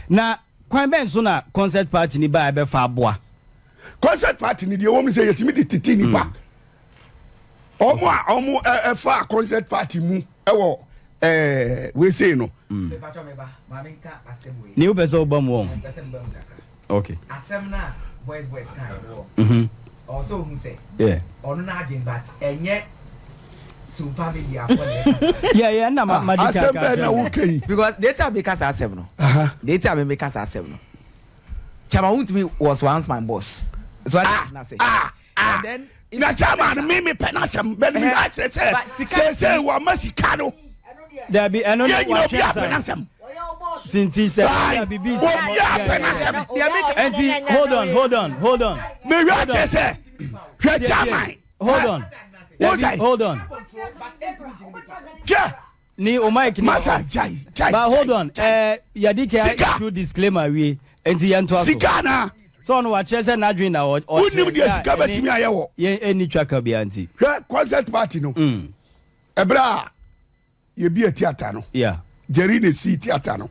Na kwan bɛn so na concert party ni ba ɛbɛfa aboa? Concert party ni deɛ wɔn sɛ yɛtumi de tete nipa. Ɔmo a ɔmo ɛfa concert party mu ɛwɔ wese no. Ni wopɛ sɛ woba mu wɔn? Okay. Asɛm na boys boys kan yɛ wɔ ɔsɛ ohun sɛ ɔno n'adwen, but ɛnyɛ Sumpa Media afɔ na ɛka. Yeah, na ma di asɛm bɛɛ na woka yi. Because data mi kasa asɛm no, data mi kasa asɛm no, Chairman Wontumi was once my boss, so I na say ah ah and then na chairman mi pɛ n'asɛm bɛɛ ni mi akyerɛ sɛ sɛsɛ wɔn ma sika no. Dabi, ɛno no yɛn nyina obi watwe apɛ asan n'asɛm. Sinti sɛ Aye, bibi obi apɛ n'asɛm. Nti hold on, hold on, hold on. Mi wi akyerɛ sɛ hwɛ, chairman. Hold on. Wo Dabi, sɛ hold on. Hwɛ. Ni o mic ni. Masa, jai jai. But hold on, yɛde kɛ Sika. issue disclaimer wie, nti yɛn to aso. Sika na So ɔno wakyerɛ sɛ n'adwene na ɔkyerɛ. Wonim deɛ sika bɛtumi ayɛ wɔ. Yɛn ɛni twa ka bia nti. Hwɛ, concert party no, ɛberɛ a yɛbie theatre no, Jerry ne sii theatre no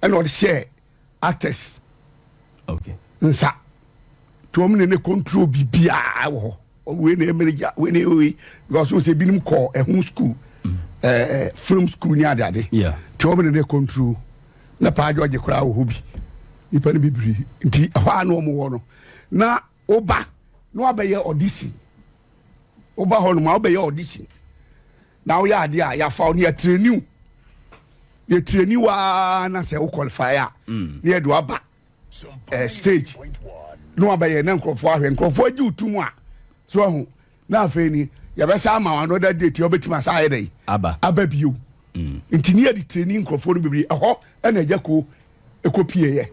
ɛna ɔde hyɛ actors nsa nti wɔn ne control biribiara wɔ hɔ. Wei na manager, wei na wei, because wɔn sɛ ebinom kɔ ɛho school, film school ní adeade. Nti wɔn ne control na paa George koraa wɔ hɔ bi, nipa no bebree. Nti ɛhɔ a na wɔn wɔ no na ɔba na wabɛyɛ audition. Ɔba hɔ nom a wabɛyɛ audition na woyɛ adeɛ a yɛafa wo ne yɛtrain wo, yɛtrain waa na sɛ wo qualify a, ne yɛde waba stage na wabɛyɛ na nkurɔfoɔ ahwɛ, nkurɔfoɔ agye wo tom a so ahu na afei ni yɛbɛsa ama wo another date a wobɛtumi asa ayɛ dɛn? Aba. Aba bio. Nti ne yɛde training nkurɔfoɔ no bebree. Ɛhɔ ɛna Agya Koo ɛkɔpieeɛ,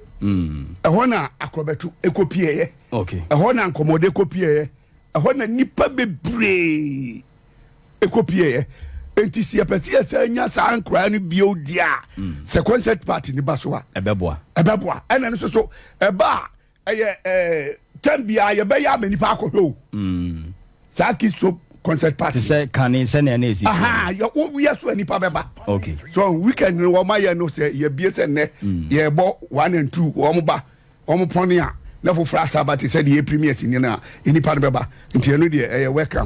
ɛhɔ na Akorɔbɛto ɛkɔpieeɛ, ɛhɔ na Nkɔmmɔde kɔpieeɛ, ɛhɔ na nipa bebree ɛkɔpieeɛ. Nti sɛ yɛpɛ sɛ yɛsɛ nya saa nkoraa no bio di a, sɛ concert party ne ba so a, ɛbɛboa. Ɛbɛboa. Ɛna no nso so ɛba a ɛyɛ tɛm biara yɛbɛyɛ ama nipa akɔhwɛ o, saa Kiso concert party. Te sɛ kane sɛnea na ɛsi. Aha, yɛ woyɛ so a nipa bɛba. So weekend no wɔn ayɛ no sɛ yɛbie sɛ nnɛ yɛbɔ one and two, wɔn ba, wɔn pɔne a na foforɔ asa aba te sɛ deɛ yɛ premiers ni no a, nipa no bɛba. Nti ɛno deɛ ɛyɛ welcome.